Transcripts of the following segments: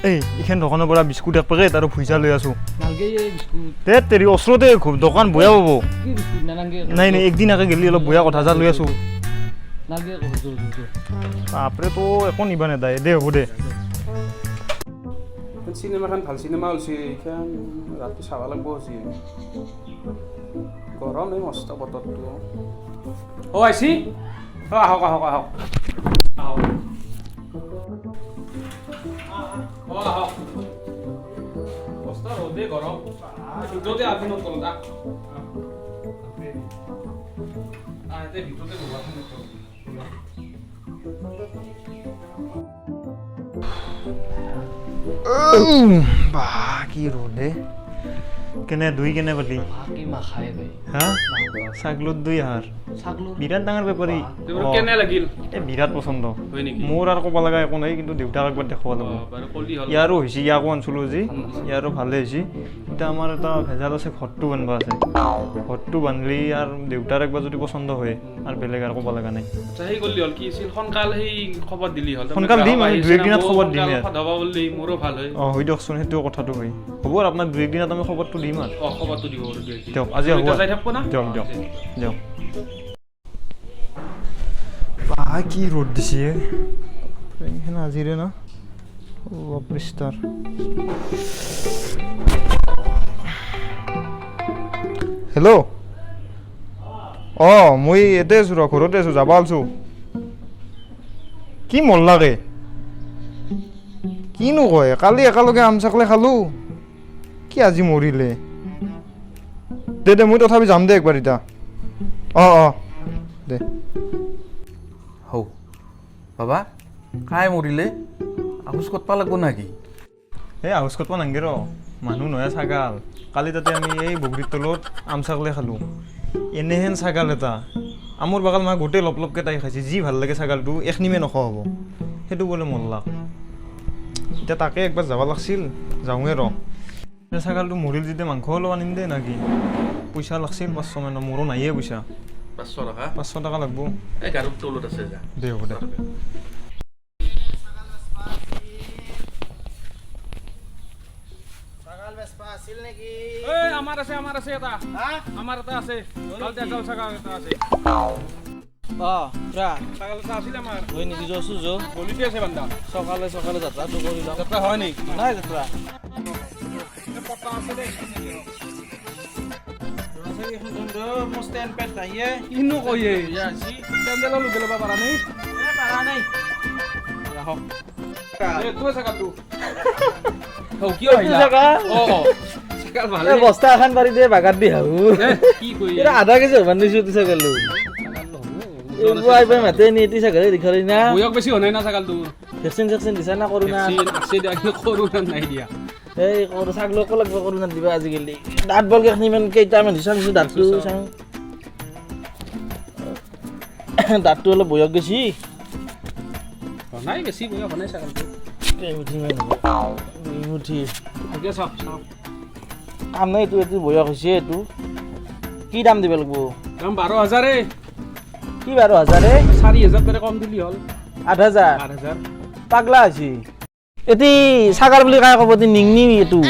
এই এইখন দোকানৰ পৰা বিস্কুট এক পেকেট আৰু ভুজা লৈ আছোঁ। নালগে এই বিস্কুট। দে তেৰি, ওচৰতে খুব দোকান, বয়া পাব। কি বিস্কুট নালাগে। নাই নাই, একদিন আগে গেলি অলপ বয়া কথা, যা লৈ আছোঁ। নালগে, জো জো জো। বাপৰে, তো একো নিবা নেদায়। দে, হ'ব দে। চিনেমাখন ভাল চিনেমা ওলছে, এইখন ৰাতি চাব লাগব আজি। গৰম এই মস্ত বতৰটো। অ' আহিছি, অ' আহক আহক আহক আহক, অ' আহক। মস্ত ৰ'দে গৰম, ভিতৰতে আফিনত তলত আহ আহ, ইয়াতে ভিতৰতে বহা, ফেনৰ তলত। বাহ, কি ৰ'দ হে! কেনে দৈ কেনে পালি? কি মাখাই ভাই। হা, ছাগলৰ দৈ আহাৰ। ছাগলৰ? বিৰাট ডাঙৰ বেপাৰী। তোৰ কেনে লাগিল? এই বিৰাট পচন্দ। হয় নেকি? মোৰ আৰু ক'ব লগা একো নাই, কিন্তু দেউতাক একবাৰ দেখুৱাব লাগিব। অ' বাৰু কলি হ'ল। ইয়াৰো হৈছে, ইয়াকো আনছিলোঁ আজি, ইয়াৰো ভালে হৈছে। এতিয়া আমাৰ এটা ভেজাল আছে, ঘৰটো বান্ধবা আছে। ঘৰটো বান্ধলি আৰু দেউতাৰ একবাৰ যদি পচন্দ হয়, আৰু বেলেগ আৰু ক'ব লগা নাই। আচ্ছা, সেই কৰিলি হ'ল, কি আছিল, সোনকাল সেই খবৰ দিলি হ'ল। সোনকাল দিম আমি, দুই একদিনত খবৰ দিম ইয়াত। সধাব বুলি মোৰো ভাল হয়। অঁ, হয় দিয়কচোন, সেইটো কথাটো হয়। হ'ব, আৰু আপোনাক দুই একদিনত আমি খবৰটো দিম আৰু। অ, খবৰটো দিব বাৰু দুই একদিন। দিয়ক, আজি হ'ব। এতিয়া যাই থাকব না। দিয়ক দিয়ক দিয়ক। বা, কি ৰ'দ দিছে! এইখন আজিৰে না বাপৰে। হেল্ল', অঁ, মই ইয়াতে আছোঁ, ৰ, ঘৰতে আছোঁ, যাব আলছোঁ। কি মৰলাকে কিনো কয়! কালি একেলগে আম চাকলে খালোঁ, কি আজি মৰিলে? দে দে, মই তথাপি যাম দে একবাৰ এতিয়া। অঁ অঁ, দে। হৌ বাবা, কাই মৰিলে? আহুচ কটবা লাগব নাকি? এই আউচ কটবা নাংগে ৰ, মানুহ নহয় ছাগাল। কালি তাতে আমি এই বগৰীৰ তলত আম ছাগলে খালোঁ। এনেহেন ছাগাল এটা আমৰ বাগাল মা গোটেই লপ লপকৈ তাই খাইছে। যি ভাল লাগে ছাগালটো, এখনিমে নোখোৱা হ'ব। সেইটো বোলে মৰলাক। এতিয়া তাকে একবাৰ যাব লাগছিল, যাওঁৱে ৰ। এতিয়া ছাগালটো মৰিল যেতিয়া মাংস অলপ আনিম দে নাকি? পইচা লাগছিল 500 মান, মোৰো নাইয়ে পইচা। 500 টকা? 500 টকা লাগব। এই গাৰুৰ তলত আছে, যা। দে, হ'ব দে। এই আমাৰ আছে, আমাৰ আছে এটা, আমাৰ এটা আছে, ভাল তেজাল ছাগাল এটা আছে। অ খুৰা। ছাগাল এটা আছিল আমাৰ। হয় নেকি? যোছো যো। গলিতে আছে বান্দা। সকালে সকালে যাত্ৰাটো কৰি লওঁ। যাত্ৰা হয় নেকি? নাই যাত্ৰা। পতা আছে দেই। কিনো কয়ে, চেণ্ডেলো লুকে ল'ব পাৰা নাই? ৰাখক, এইটোৱে ছাগালটো। হৌ, কিয় আহিলা? অ অ, ছাগাল ভালে। বস্তা এখন পাৰি দে, বাগাত দি হাহু। কি কই! এটা আধা কেজি হবান দিছো এইটো ছাগালো। এইবোৰ আহি পাই মাতে নি এইটো ছাগালে দেখালি না। বয়স বেছি হোৱা নাই না ছাগালটোৰ? ভেকচিন চেকচিন দিছা না কৰোণা? ভেকচিন আছে দিয়া, কিন্তু কৰোণা নাই দিয়া। এই সৰু ছাগলকো লাগব কৰোণাত দিবা আজিকালি। দাঁত বল কেইখিনিমান কেইটামান চাংছো, দাঁতটো চাওঁ। দাঁতটো অলপ বয়স গেছি। নাই, বেছি বয়স হোৱা নাই ছাগালটোৰ। কেইমুঠিমান হ'ব, 2 মুঠি। এতিয়া চাওক চাওক। কাম নাই এইটো, এইটো বয়স হৈছে। এইটো কি দাম দিব লাগিব? দাম 12 হাজাৰে। কি 12 হাজাৰে? 4 হাজাৰ তাৰে কম দিলি হ'ল। 8 হাজাৰ? 8 হাজাৰ। পাগলা হৈছে এটি। ছাগাল বুলি কাই ক'ব? নিংনি এইটো।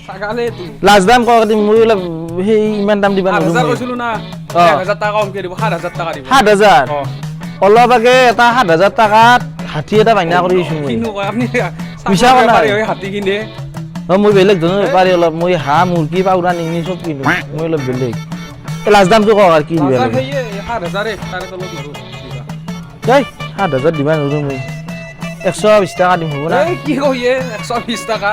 ছাগালে এইটো। লাষ্ট দাম কওক। মই অলপ সেই ইমান দাম দিব 8 হাজাৰ নোৱাৰো। কৈছিলো না। অ। 1 হাজাৰ টকা কমকে দিব, 7 হাজাৰ টকা দিব। 7 হাজাৰ? অ। অলপ আগে এটা 7 হাজাৰ টকাত হাতী এটা বাইনা কৰি দিছো মই। কিনো কয় আপুনি! মিছা কোৱা নাই। বেপাৰী হৈ হাতী কিনে? অ, মই বেলেগ ধৰণৰ বেপাৰী অলপ। মই হাঁহ, মুৰ্গী, পাউৰা, নিংনি চব কিনো। মই অলপ বেলেগ। এই লাষ্ট দামটো কওক আৰু কি দিব হাজাৰ লাগে। সেয়ে 7 হাজাৰে, তাৰে তলত নোৱাৰো দিবা। দেই, 7 হাজাৰ দিবা নোৱাৰো মই। 120 টকা দিম, হ'ব না? এই কি কয়, 120 টকা?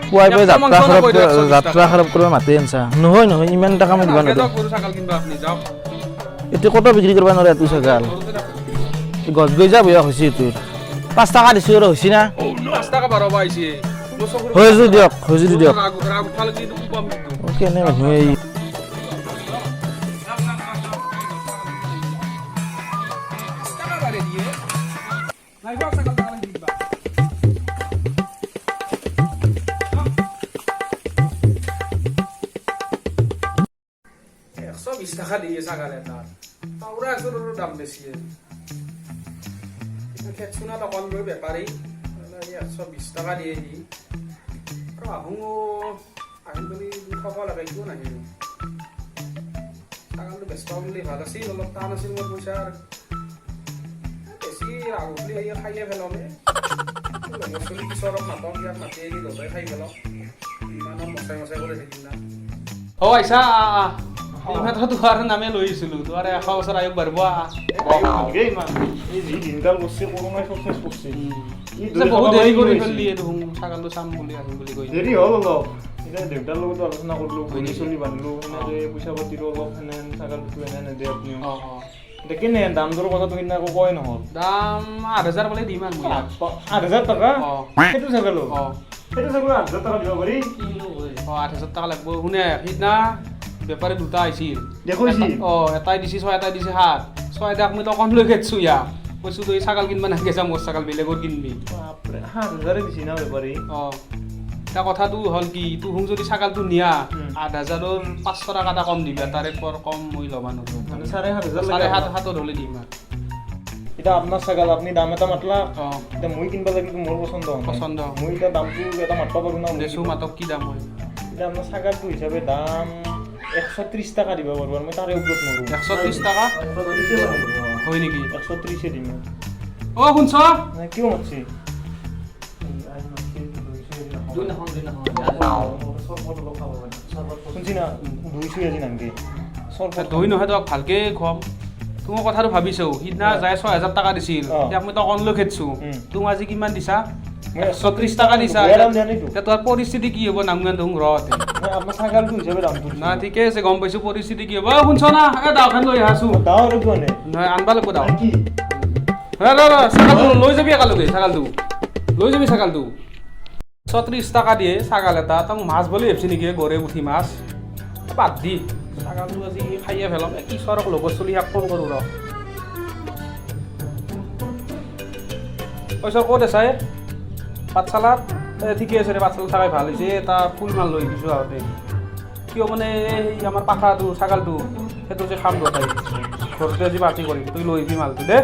পুৱাই পুৱাই একশ যাত্ৰা মাংস খাৰাপ নকয় দে, 120 যাত্ৰা টকা। খাৰাপ কৰিব মাতি আনছা। নহয় নহয়, ইমান টকা মই দিব নালগে নোৱাৰো। যাওক, গৰু ছাগাল কিনিবা আপুনি যাওক। এইটো ক'তো বিক্ৰী কৰিব নোৱাৰে এইটো ছাগাল। গছ গজা বয়স হৈছে এইটোৰ। 5 টকা দিছোঁ আৰু, হৈছে না? 5 টকা বাৰবা আহিছে মোৰ চকুৰ। হৈ যদি দিয়ক, হৈ যদি দিয়ক। ৰাগ ৰাগ উঠালে কিন্তু কোবাম কিন্তু। অ, কেনে মানুহ এই! 5 টকা বাঢ়ে দিয়ে নাই, যাওক, ছাগাল তাগাল কিনিবা। 120 টকা দিয়ে ছাগাল এটা? পাউৰা এযোৰৰো দাম বেছি। খেত চুনাত অকণ গৈ বেপাৰী 120 টকা দিয়ে সি। আৰু আহোঁ আহিম বুলি থ'ব লাগে, কিয় নাহিলোঁ? ছাগালটো বেচবা বুলি ভাল আছিল, অলপ টান আছিল মোৰ পইচাৰ। বেছি গধূলি আহি খাইয়ে পেলালে। লগৰ চলি কিশোৰক মাতক, ইয়াক মাতি আহি দুটাই খাই পেলাওঁ। ইমান মচাই মচাই কৰি থাকিম না। অ আইছা, এইমাত্ৰ তোমাৰ নামে লৈ আহিছিলোঁ। তোমাৰ 100 বছৰ আয়ুস বাঢ়িব, আহ। ইমান এই যি দিনকাল কৰছে, কৰোণাই চব শেষ কৰছে। ই পিছে বহুত দেৰি কৰি ফেললি দেখোন, ছাগালটো চাম বুলি আহিম বুলি কৈ। দেৰি হ'ল অলপ। এতিয়া দেউতাৰ লগতো আলোচনা কৰিলোঁ, হয় গলি নেকি? চলি বান্ধিলো, সেনেকে পইচা পাতিৰো অলপ সেনে ছাগালটো এনে নেদে আপুনিও। অঁ অঁ এতিয়া কেনে দাম দৰৰ কথাটো সিদিনা একো কোৱাই নহ'ল। দাম 8000 পালে দিম আৰু মই ইয়াক। 8000 টকা? অঁ। সেইটো ছাগালো? অঁ। সেইটো ছাগলো 8000 টকা দিব পাৰি? অঁ, 8000 টকা লাগব। শুনে, সিদিনা বেপাৰী দুটা আহিছিল। দেখুৱাইছিল? অঁ, এটাই দিছে 6, এটাই দিছে 7। 6 তাক মই টকন লৈ খেদছোঁ ইয়াক। কৈছোঁ, তই ছাগাল কিনবা নালাগে যা, মোৰ ছাগাল বেলেগৰ কিনবি। বাপৰে, 7000 দিছি না বেপাৰী? অঁ, এতিয়া কথাটো হ'ল কি, তুহুন যদি ছাগালটো নিয়া, 8000ৰ 500 টকা এটা কম দিবা, তাৰে পৰ কম মই ল'বা নোৱাৰোঁ। মানে 7500? 7.5ত হ'লে দিম আৰু। এতিয়া আপোনাৰ ছাগাল, আপুনি দাম এটা মাতলা। অঁ। এতিয়া মই কিনবা লাগিলে মোৰ পচন্দ হোৱা নাই। পচন্দ হোৱা। মই এতিয়া দামটো এটা মাতবা পাৰোঁ না মই। দেচোঁ, মাতক, কি দাম হয়। এতিয়া আপোনাৰ ছাগালটো হিচাপে দাম 130 টকা দিব পাৰোঁ আৰু মই তাৰে ওপৰত নোৱাৰোঁ। 130 টকা? 130 পাৰোঁ। হয় নেকি? 130 দিম। অ' শুনছ? নাই, কিয় মাতছি? শুনছি না, দৈ চৈ আজি নানগে, চৰবত। দৈ নহয়, তোক ভালকে খুৱাম। তুমি কথাটো ভাবিছো, সিদিনা যাই 6000 টকা দিছিল, ইয়াক মই টকন লৈ খেদছো। তুমি আজি কিমান দিছা? মই 130 টকা দিছা। বেয়া দাম দিয়া নাইতো। এতিয়া তোমাৰ পৰিস্থিতি কি হ'ব নামগান দেখোন ৰতে। নাই, আপোনাৰ ছাগালটো হিচাপে দামটো দিছোঁ। না, ঠিকে আছে, গম পাইছো পৰিস্থিতি কি হ'ব। অ' শুনছ না, এ দাওখন লৈ আহাচোন। দাও আৰু কিয় নে? নহয়, আনবা লাগব দাও। কি? ৰ ৰ ৰ, ছাগালটো লৈ যাবি একেলগে, ছাগালটো লৈ যাবি। ছাগালটো 130 টকা দিয়ে ছাগাল এটা, তাক মাছ বুলি ভাবছি নেকি? গৰে পুঠি মাছ? বাদ দি, ছাগালটো আজি খাইয়ে পেলাম। এই কিশোৰক, লগৰ চলি ইয়াক ফোন কৰোঁ ৰ। পইচা ক'ত আছে? পাঠশালাত। এ ঠিকে আছে দে, পাঠশালাত থাকাই ভাল হৈছে। এটা ফুল মাল লৈ আহিছোঁ আহোঁতে। কিয় মানে এই আমাৰ পাঠাটো, ছাগালটো, সেইটো যে খাম গোটাই ঘৰতে আজি পাৰ্টি কৰিম। তুই লৈ আহিবি মালটো দে।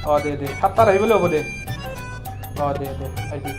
অঁ দে দে, 7টাত আহিবলৈ হ'ব দে। অঁ দে দে, আহিবি।